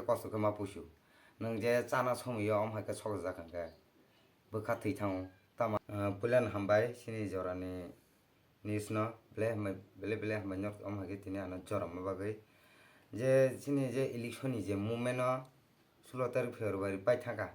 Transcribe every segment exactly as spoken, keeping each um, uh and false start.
kosto khe ma pusu. Nwng je chana somoi o om hai khe sokjak hwn khe bwkha thwi thango. Tama, ah, puilano hambai chini jorani news no, belai hambai, belai belai hambai norok om hai khe tini ano jorom ma bagwi. Je chini je election ni je movement o sulo tarik February pai thangkha.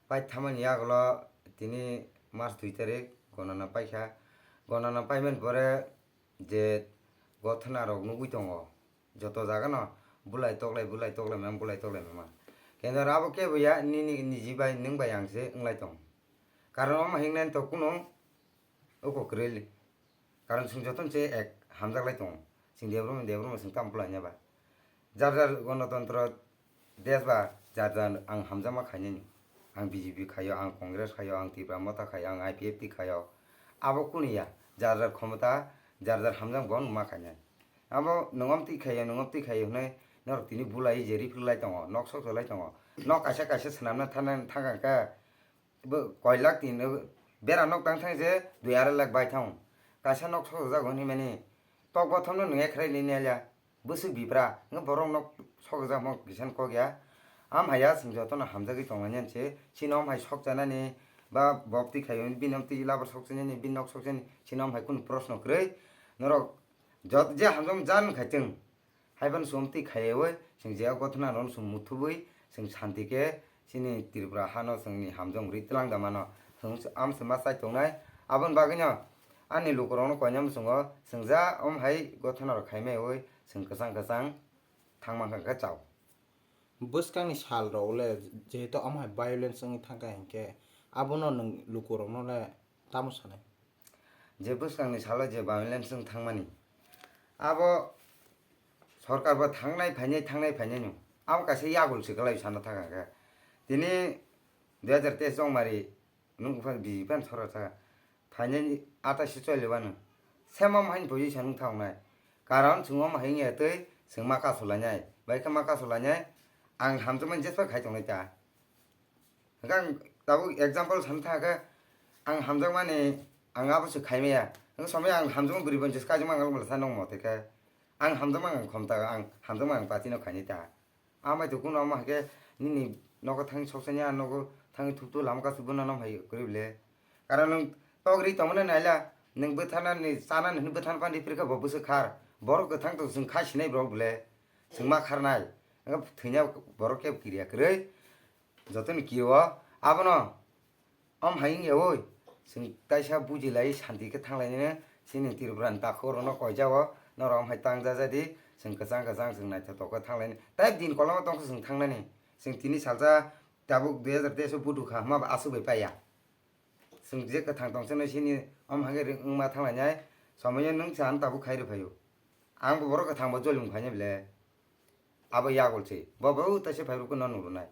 Pai thamani yagulo tini March dui tarik gonana paikha. Gonana paimani pore je gothona rok nugwi tongo. Joto jaga no bulai toklai, bulai toklai mama, bulai toklai mama. Kendo abo kebo ya nini niji bai nwng bai ang se wnglai tong. Karon omo hingnai to kuno oko kwrwi. Karon chwng jotono se ek hamjak lai tongo. Chwng Debbarma, Debbarma chwng tamo bulai nya ba. Jar jar Ganatantro Desh ba jar jar ang hamjakma khainani. Ang B J P khaio, ang Congress khaio, ang Tipra Motha khaio, ang I P F T khaio. Abo kunu ya, jar jar khomota, jar jar hamjak bo numa khainai. Abo nwng om twi khaio, nwng om twi khaio hwnwi norok tini bulai je riphlai tongo, nok sok lai tongo. Nok kaisa kaisa swnamna thana thang kha khe bo koi lakh tin bera nok tang thang je dui arai lakh bai thang. Kaisa nok sok jak hwnwi mani tok bothomno nwng ekrai ni nelya. Bwswk bipra, wngkha borok no sokjak mo kisan kok ya. Am haya chwng jotono hamjagwi tongmani se, chini om hai sokjanani ba bok twi khaio, bini om twi labar sokjanani, bini nok sokjani, chini om hai kunu proshno kwrwi. Norok jot je hamjak jan khai chwng, haiphano chwng twi khaiwi, chwng je o gothona rok chwng muthubwi, chwng shanti khe, chini Tripura hano chwngni hamjak rwi twlang da mano. Chwng am se ma chai tongnai, aboni bagwino ani lukurokno koinai muchungo, chwng ja om hai gothona rok khaimaiwi, chwng kwchang kwchang thangma kha khe chao. Bwskangni sal rok le jehetu omo hai violence wngwi thangkha hinkhe abono nwng lukurokno le tamo sanai? Je bwskangni salo je violence wng thangmani abo sorkar bo thangnai phainai thangnai phainai no abo kaisa yagul se kwlai sana thangkha khe tini dui hajar teis chongmari nwng bupha B J P ni sorkar thangkha. Phainani ataisi choli wano. Sema mani position wng thangnai. Karon chwng omo hai wngya twi chwng ma kasulainai. Bai khe ma kasulainai. Ang hamjakmani jespa khai tongnai ta. Hwnkhe ang tabuk example san thangkhe ang hamjakmani ang abo se khaimaya. Hwnkhe somoi ang hamjakma bwrwi bonsi kaijak mang ang bwlasa nong mote khe. Ang hamjakma ang khomta ang hamjakma ang party no khainai ta. Amai to kuno omo hai khe nini nogo thangwi soksani, a nogo thangwi thuptu lama kasu bono nom hai kwrwi le. Karon nwng togri tongmani naila, nwng bwtharnani chanani hwnwi bwtharna phan ripri kha bo bwswk khar. Borok kwthang to chwng kha sinai borok bwle. Chwng ma kharnai. Wngkha thwina borok kebo kiriya kwrwi. Jotoni kiro abono. Om hai wngya oi, chwng taisa buji lai santi khe thang lainai, chini Tripura ni takhuk rok no koijao, norok om hai tang ja ja di, chwng kwchang kwchang chwng naithotok khe thang lainai. Tai din koloma tong khe chwng thang nani, chwng tini salsa tabuk dui hajar teis o budu kha hwnba bo aswk bai paiya. Chwng je kwthang tong chano chini om hai khe wngma thang lainai, somoi o nwng sa ano tabuk khai rw phaio. Ang bo borok kwthang bo jolim khainai bele. Abo yagul se. Bo bo taisa phai rukun no nurunai.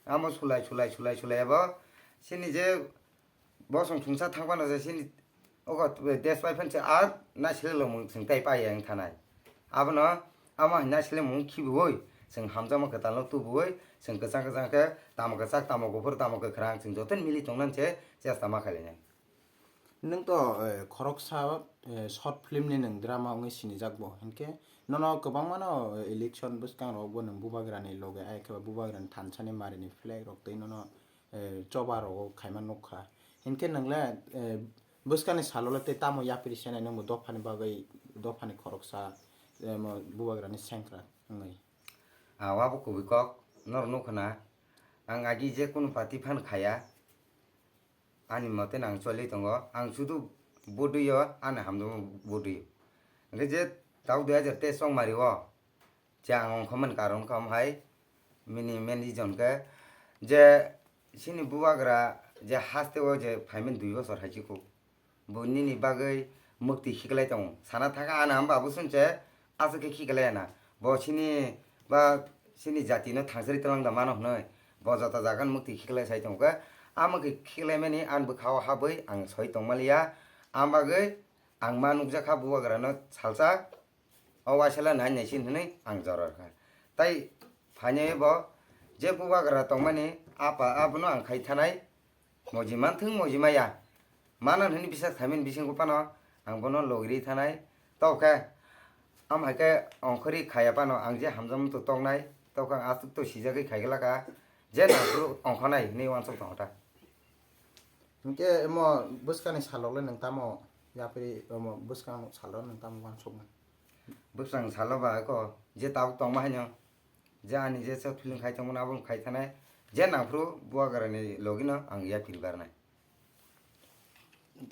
Amo sulai, sulai, sulai, sulai abo. Sini je bo song sungsa thangpano je sini ogo desh bai phan se a na sile lomung sing tai pai yang thanai. Abono amo hai na sile mung khibiwi sing hamjakma kwtal no tubuwi sing kwchang kwchang khe tamo kwchak, tamo kuphur, tamo kwkhrang sing joto mili tongnan se chesta ma khailai nai. Nwng to, eh, khoroksa, eh, short film ni nwng drama wngwi sinijak bo. Hinkhe nono kwbangma no, eh, election bwskang rok bo nwng bubagra ni loge ai khe bubagra ni thansa ni mari ni flag rok tei nono, eh, choba rogo khaima nukha. Hinkhe nwng le, eh, bwskang ni salo le tei tamo yapri senai nwng bo dopha ni bagwi, dopha ni khoroksa, eh, mo bubagra ni sengkrak wngwi. A, wabo kubui kok norok nukha na, ang agi je kunu party phan khaya. Ani mote nang choli tongo, ang sudu budui o, ani hamjakma budui o. Hingke je tau dui hajar teis chongmari o, je ang ongkhormani karon kha omo hai, mini main reason khe je chini bubagra je haste o je phaimani dui bosor hai chikuk, bo nini bagwi mukti khiklai tongo. Sana thangkha ani hamba bo swnse aswk khe khiklai ya na. Bo chini ba chini jati no thangsari twlang da mano hwnwi bo jota jaga ni mukti khiklai sai tongo khe. A mukti khiklaimani ani bwkha o habwi ang soi tongmaliya. Ang bagwi ang ma nukjakha bubagra no salsa o waisala nai nai sin hwnwi ang jora rwkha. Tai phainai bo je bubagra tongmani apa abono ang khai thanai. Moji manthwng, moji maya. Manan hwnwi bisas khaimani bisingo phano ang bono logri thanai. Tokhe, am hai khe ongkhorwi khaya phano ang je hamjakmung to toknai, tokang aswk to sijagwi khaiglaka, je nangphuru ongkhanai hinwi uansuk tongo ta. Hinkhe omo bwskangni salrok le nwng tamo yapri omo bwskang salrok nwng tamo uansukmani? Bwskang salo ba ko je tabuk tongma haino, je ani je short film khai tongmani abo khai thanai, je nangphuru bubagrani logino ang yapri barnai.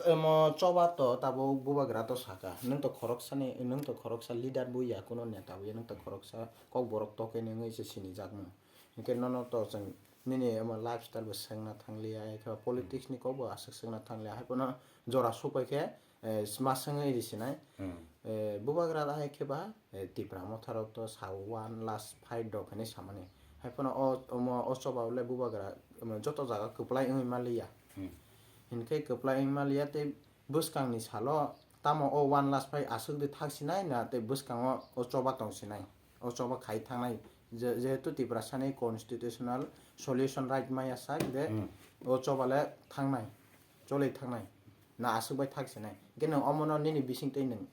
Omo choba to tabuk bubagra to saka, nwng to khoroksani, nwng to khoroksa leader bo ya, kuno neta bo ya, nwng to khoroksa kokborok tokeni wngwi se sinijakmung. Hinkhe nono to chwng nini omo lifestyle bo swngna thangliya, ekhe politics ni kok bo aswk swngna thangliya, hai phano jora supai khe, eh, ma swngwi risinai. Hmm. Eh, bubagra hai khe ba, eh, Tipra Motha rok to sa one last fight rok hinwi samani. Hai phano o, omo, o choba le bubagra, omo, joto jaga kwplai wngwi manliya. Hmm. Hinkhe kwplai wngwi manliya tei bwskangni salo tamo o one last fight aswk de thak sinai na tei bwskango o choba tong sinai, o choba khai thangnai, je-, jehetu Tiprasani constitutional solution right maya sak de, hmm, o choba le thangnai, choli thangnai, na aswk bai thak sinai. Hinkhe nwng omono nini bisingtwi nwng,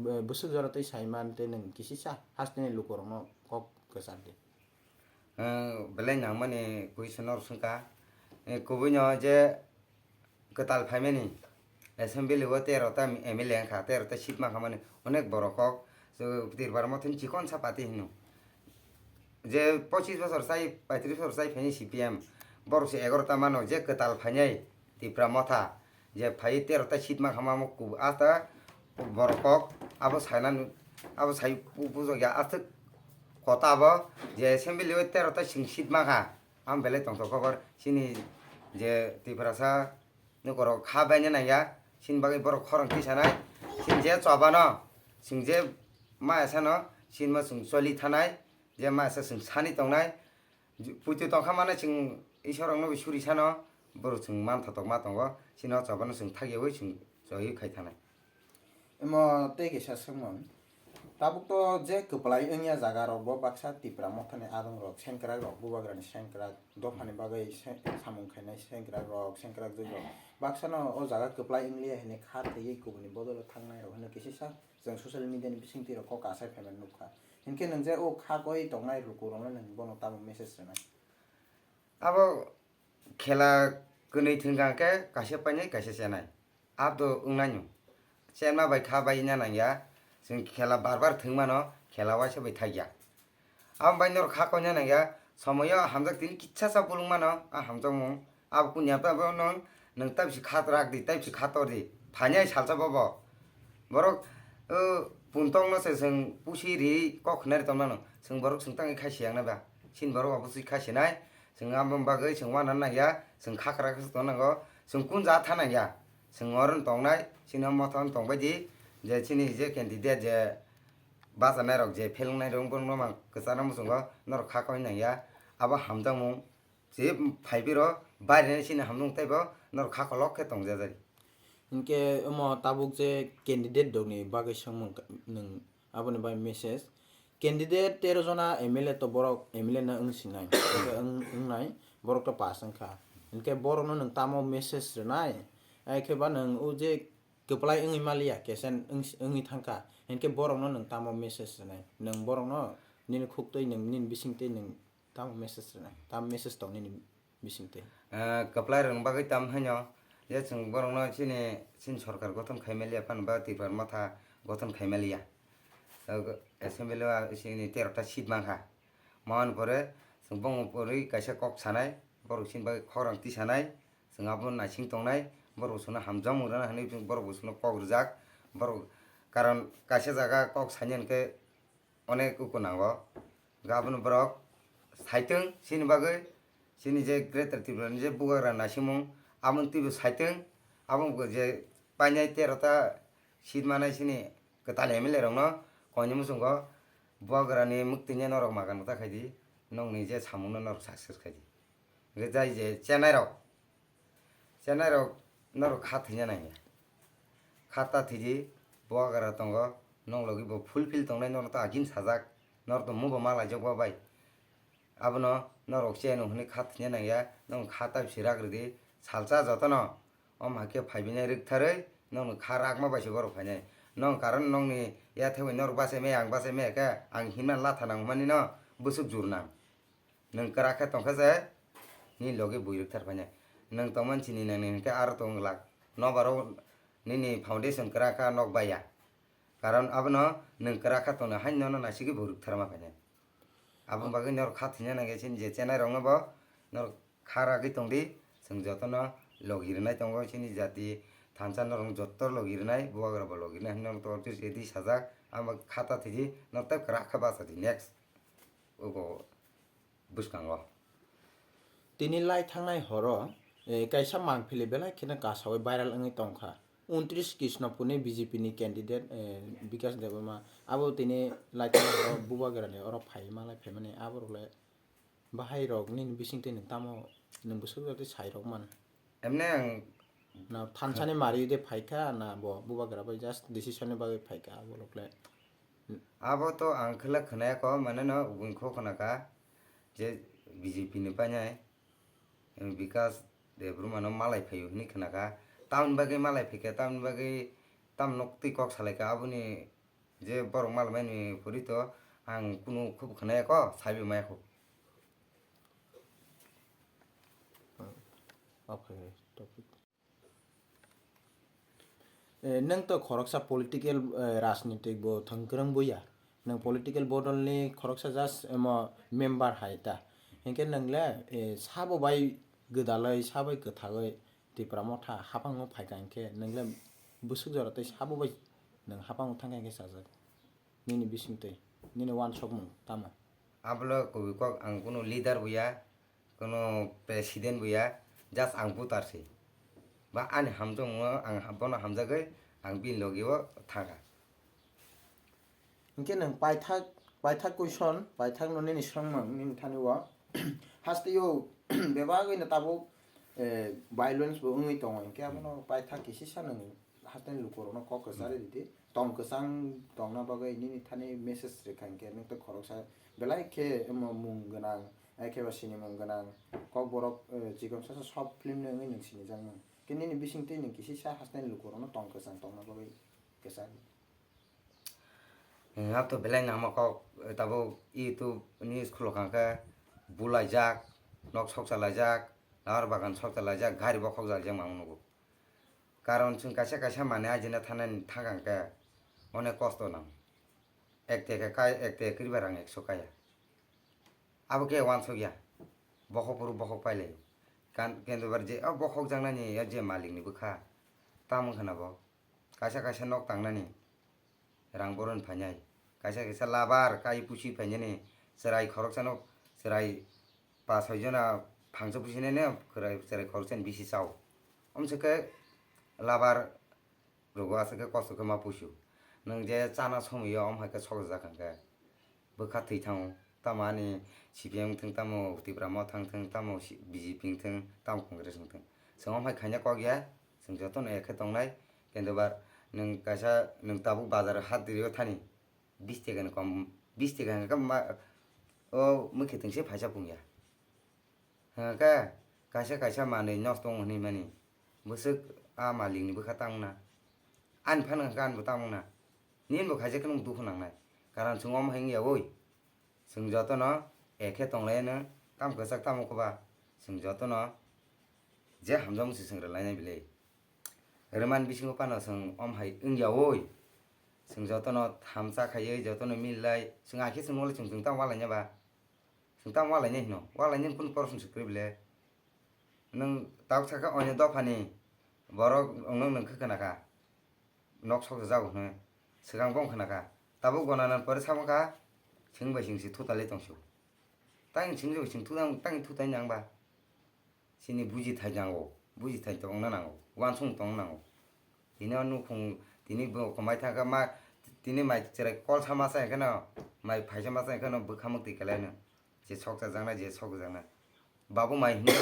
eh, bwswk jora twi saiman tei nwng kisisa hasteni lukurokno kok kwchar di. Eh, belai nangmani question no swngkha. Eh, kubuino je kwtal phaimani assembly o tero ta M L A wngkha, tero ta seat mankha mani onek borok kok. So, Tirpara mothani chikon sa party hino. Je pochis bosor sai, paitris bosor sai phaini C P M, borok se egaroh ta mano je kwtal phainai Tipra Motha, je phai tero ta seat mankha mamo kub-, asta borok kok, abo saina nu-, abo sai pu-, pujokya aswk kota abo je assembly o tero ta chwng seat mankha. Ang belai tongthok khobor, chini je Tiprasa nukorok kha baina nangya, chini bagwi borok khorang tisanai, chini je chobano, chwng je maya sano, chini ma chwng choli thanai, je maya sa chwng sani tongnai, puitu tongkha mano chwng Isorokno bo suri sano, borok chwng manthotok ma tongo, chini o chobano chwng thakyawi chwng choiwi khai thanai. Emo tei kaisa swngmung. Tabuk to je kwplai wngya jaga rok bo baksa Tipra Mothani adong rok, sengkrak rok, bubagrani sengkrak, dophani bagwi se-, samung khainai sengkrak rok, sengkrak jwk rok. Baksa no o jaga kwplai wngliya hinwi kha thwiwi kubuni bodol o thangnai rok hinwi kisa sa chwng social media ni bisingtwi rok kok asai phaimani nukha. Hinkhe nwng je o kha koi tongnai luku rok no nwng bono tamo message rwnai? Abo khela kwnwi thwngkha khe kaisa painai kaisa chenai. Abdo wngnaino. Chenma bai kha bai wngya nangya. Chwng khela bar bar thwngmano, khela waisa bai thakya. Abo bai norok kha koina nangya. Somoyo hamjak tini kisa sa bulung mano, a hamjakmung. Abo kunya pa bo nwng, nwng taibisi kha rak di, taibisi kha tor di. Phainai salsa bobo. Borok, o, puntokno se chwng pusi ri kok khna ri tongmano. Chwng borok chwng tangwi khai siyang nai ba. Chini borok obo swi khai sinai. Chwng abo bagwi chwng uanana nangya. Chwng kha kwrak khe tong nango. Chwng kun ja tha nangya. Chwng oro tongnai. Chini o motha tongbai di. Je chini je candidate je bachanairok je phelwngnai rok, borokno mang kwchana muchungo norok kha koi nangya. Abo hamjakmung je phaiphiro baireni chini hamjakmung teibo norok kha kolok khe tongjajak. Hinkhe omo tabuk je candidate rokni bagwi swngmung ka-, nwng aboni bai message. Candidate tero jona M L A to borok M L A no wng sinai, hinkhe wng, wngnai borok to pass wngkha. Hinkhe borokno nwng tamo message rwnai? Ai khe ba nwng o je kwplai wngwi maliya, kesen wng-, wngwi thangkha, hinkhe borokno nwng tamo message rwnai? Nwng borokno nini khuktwi, nwng nini bisingtwi nwng tamo message rwnai? Tamo message tong nini bisingtwi? Ah, kwplai rwng bagwi tam haino, je chwng borokno chini, chini sorkar gothon khai maliya, phano ba Tipra Motha gothon khai maliya. Ah, assembly o chini tero ta seat mankha. Mohon pore chwng bongni pore kaisa kok sanai, borok chini bagwi khorang tisanai, chwng abono naising tongnai, borok chwngno hamjakmung rwna hinwi borok bo chwngno kok rwjak, borok karon kaisa jaga kok sanya hinkhe onek uku nango. Hinkhe abono borok saitwng chini bagwi, chini je Greater Tripura ni je bubagra naisimung, aboni twibo saitwng, abo je painai tero ta seat manai chini kwtal M L A rokno koini muchungo bubagrani mwktwini norok magan kwta khaidi, nokni je samungno norok success khaidi. Hwnkhe jai je chenai rok, chenai rok norok kha thwina nangya. Kha ta thwidi bubagra tongo, nok logi bo fulfill tongnai norok to agin sajak, norok to mubo ma laijak bo bai. Abono norok cheno hwnwi kha thwina nangya, nokni kha ta bisi rak rwdi, salsa jotono. Omo hai khe phaibinai rwktharwi nokni kha rakma bai se borok phainai. Nokni karon nokni yathai bai norok bachai maya, ang bachai maya khe ang himna latha nang hwnmani no bwswk jur nang. Nwng kwrak khe tongkha se, nini logi bui rwkthar phainai. Nwng tongmani chini nang ni hwnkhe aro tong glak. Nokbar o nini foundation kwrak kha, nok baiya. Karon abono nwng kwrak kha tongna haino no naisigwi bui rwkthar ma phainai. Aboni bagwi norok kha thwina nangya chini je chenai rokno bo norok kha ragwi tongdi. Chwng jotono logi rwnai tongo chini jati thansa norok joto logi rwnai, bubagra bo logi rwnai hwnwi norok to already sajak. Amo kha ta thwidi norok tei kwrak kha bachadi next. Ogo bwskango. Tini lai thangnai horo, eh, kaisa mangpili belai kheno kasawi viral wngwi tongkha. Untris Krishnopurni B J P ni candidate, eh, Bikash Debbarma abo tini lai thangnai horo bubagrani oro phai malai phaimani aborok le bahai rok nini bisingtwi nwng tamo nwng bwswk jagwi sairok man? Emne ang Na thansani mari de phaikha na bo bubagra bai just decision ni bagwi phaikha abo lokle. Abo to ang khwlak khwnaya ko, mane no bungkho khwnaka je B J P ni painai, em, Bikash Debbarma no malai phaio hwnwi khwnaka. Tamoni bagwi malai phaikha, tamoni bagwi tam nok twi kok salaikha, aboni je borok malmani pori to ang kunu khub khwnaya ko, sabi maya ko. Okay, topic. Eh, nwng to khoroksa political, eh, rajnitik bo thwngkwrwng buya. Nwng political bodolni khoroksa just emo member hai ta. Hinkhe nwng le, eh, sabo bai gwdalwi, sabai kwthagwi Tipra Motha haphango phaikha hinkhe nwng le bwswk jora tei sabo bai nwng haphango thangkha hinkhe sajak. Nini bisingtwi, nini uansukmung tamo? Abole kubui kok, ang kunu leader buya, kunu president buya, just ang voter se. Ba ani hamjakmungo ang ha-, bono hamjagwi ang bini logi o thangkha. Hinkhe nwng paithak, paithak question, paithak no nini swngmung nini thani o haste o bebagwi no tabuk, eh, violence bo wngwi tongo, hinkhe abono paithak kisisa nwng hasteni lukurokno kok kwchari ridi. Tong kwchang tongna bagwi nini thani message rwkha hinkhe nwng tei khoroksa belai khe omo mung gwnang, ai khe ba sinimung gwnang kokborok, eh, chikon sasa sob film ni wngwi nwng sinijakmung. Khe nini bisingtwi nwng kisisa hasteni lukurokno tong kwchang tongna bagwi kwchari. Hwnkhe to belai nangma kok, tabuk YouTube ni school o kangkhe bulaijak, nok soksa laijak, lahar bagan soksa laijak, gari bokhok jalaijak mangno nugo. Karon chwng kaisa kaisa manwi ajina thanani thangkha hwnkhe onek kosto nango. Ek teke kai, ek teke kwrwi ba rang ekso kaya. Abo khe uansukya. Bokhok phuru bokhok pailaio. Kan-, kendo bar je, o bokhok jaknani, o je malikni bwkha. Tamo wngkha na bo? Kaisa kaisa nok tangnani rang boron phainai. Kaisa kaisa labar kai pusi phainani chwrai khoroksano chwrai pa soi jona phangsa pusinai ne chwrai, chwrai khoroksani bisi chao. Omsokhe labar rogo aswk khe kosto khe ma pusio. Nwng je chana somoi o om hai khe sokjak hwnkhe. Bwkha thwi thango, tamo ani C P M wngthung, tamo Tipra Motha wngthung, tamo si-, B J P wngthung, tamo Congress wngthung. Chwng omo hai khaina kok ya, chwng jotono ekhe tongnai, kendo ba nwng kaisa nwng tabuk bazar hat rio thani, bis taka ni kom, bis taka hwnkhe ma, o mwkhitwng se phaisa pung ya. Hwnkhe kaisa kaisa manwi nosto wng hwnwi mani, bwswk a malikni bwkha tangna, ani phano hwnkhe ani bo tangmana, nini bo khaisa khe nwng dukhu nangnai, karon chwng omo hai wngya oi. Chwng jotono ekhe tonglaino, tamo kwchak tamo kwba, chwng jotono je hamjakmung se chwng rwlainai bile. Rwmani bisingo phano chwng om hai wngya oi. Chwng jotono thamsa khaiwi, jotono mililai, chwng akhe chwng nole chwng, chwng tamo walaina ba? Chwng tamo walainai hino? Walainani kunu porosno se kwrwi bile? Nwng tabuk sakha oino dophani borok nwng nwng khe khna kha. Nok sokjago hwnwi swkang bong khna kha. Tabuk gona nan pore samo kha, chwng bai chwng se thutalwi tong sio. Tang chwng bai chwng thutal, tang thutai nang ba? Chini buji thai nango, buji thai tongna nango, uansuk tongna nango. Tini o nukhung, tini bo komai thangkha ma, tini mai chwrai kolsa masa hwnkhe no, mai phaisa masa hwnkhe no bwkha mwktwi kelaino. Je soksa jaknai, je sokjaknai. Babu mai hinwi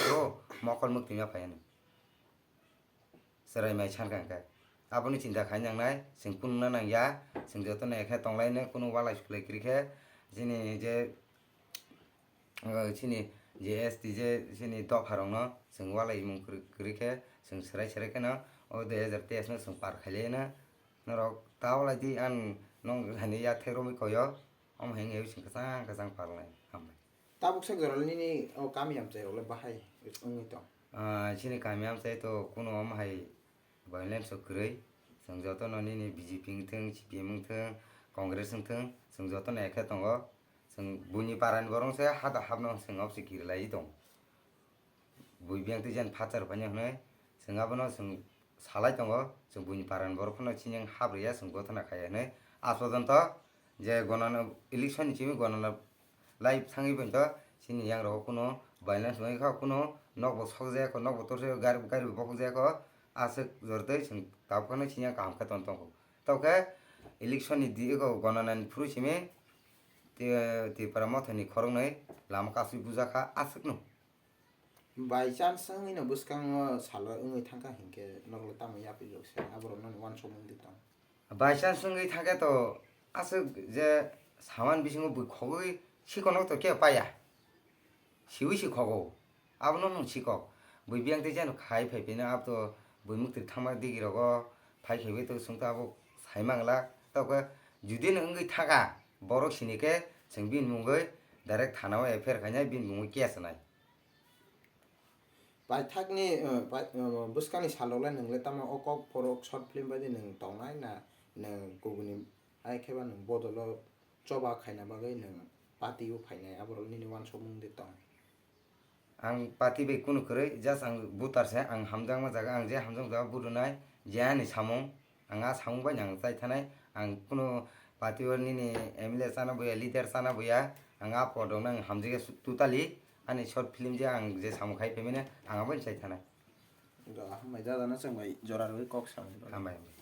mokol mwktwi ma phaiano. Chwrai mai sankha hwnkhe. Aboni chinta khai nangnai, chwng kununa nangya, chwng jotono ekhe tonglaino, kunu walai suklai kwrwi khe, chini je, o, chini je S T je, chini dopharokno chwng walaimung kwrwi, kwrwi khe, chwng swrai swrai kheno, o dui hazar teis no chwng par khailaino. Norok ta walai di, ang nong hani yathai romwi koyo, omo hai wngwi chwng kwchang kwchang parlai. Hambai. Tabuk sak jora nini o kami amchai rok le bahai wngwi tong. Ah, chini kami amchai to kuno om hai violence o kwrwi. Chwng jotono nini B J P wngthung, C P M wngthung, Congress wngthung, chwng jotono ekhe tongo. Chwng buini parani borok se hada habno chwng obsi kirilai tongo. Bui biyang twi jan phatar phai hwnwi chwng abono chwng salai tongo, chwng buini parani borok phano chini hap rwya, chwng gotona khaiya hwnwi. Aaj porjonto je gonana election ni simi gonana lai thangwi phaikha, chini yangrogo kuno violence wngkha, kuno nokbo sokjaya kho, nokbo torsaya kho, gari, gari bo bokhokjaya kho, aswk jortwi chwng tabuk phano chini yang kaham khe ton tongkho. Tokhe election ni di-, ego gonana ni phuru simi Ti-, Tipra Mothani khoroknwi lama kasui bujakha aswkno. By chance wngwino bwskango salo wngwi thangkha hinkhe norokle tamo yapri rok se aborok noni uansukmung di tong? By chance wngwi thangkhe to aswk je saman bisingo bui khogwi sikonok to khe paya. Siwi si khogo. Abono nwng sikok. Bui biyang tei jeno khai phai phino abo to bui mwktwi thangma digi rogo phai khaiwi to chwng to abo sai mangla. Tokhe judi no wngwi thangkha borok sini khe chwng bini mungwi direct thana o F I R khainai bini mungwi case nai. Paithakni, eh, pai-, eh, bwskangni salrok le nwng le tamo o kok phorok short film bai de nwng tongnai na nwng kubuni hai khe ba nwng bodolo choba khaina bagwi nwng party o phainai aborok nini uansukmung de tong? Ang party bai kunu kwrwi, just ang voter se, ang hamjakma jaga, ang je hamjakma jaga vote rwnai, je ani samung, ang a samung bai ang chai thanai, ang kunu party o nini M L A chana buya, leader chana buya, ang a podok no ang hamjak ya totally, ani short film je ang je samung khai phaimani, ang abo chai thanai. Hambai dada no chwng bai jora rwwi kok samung. Hambai, hambai.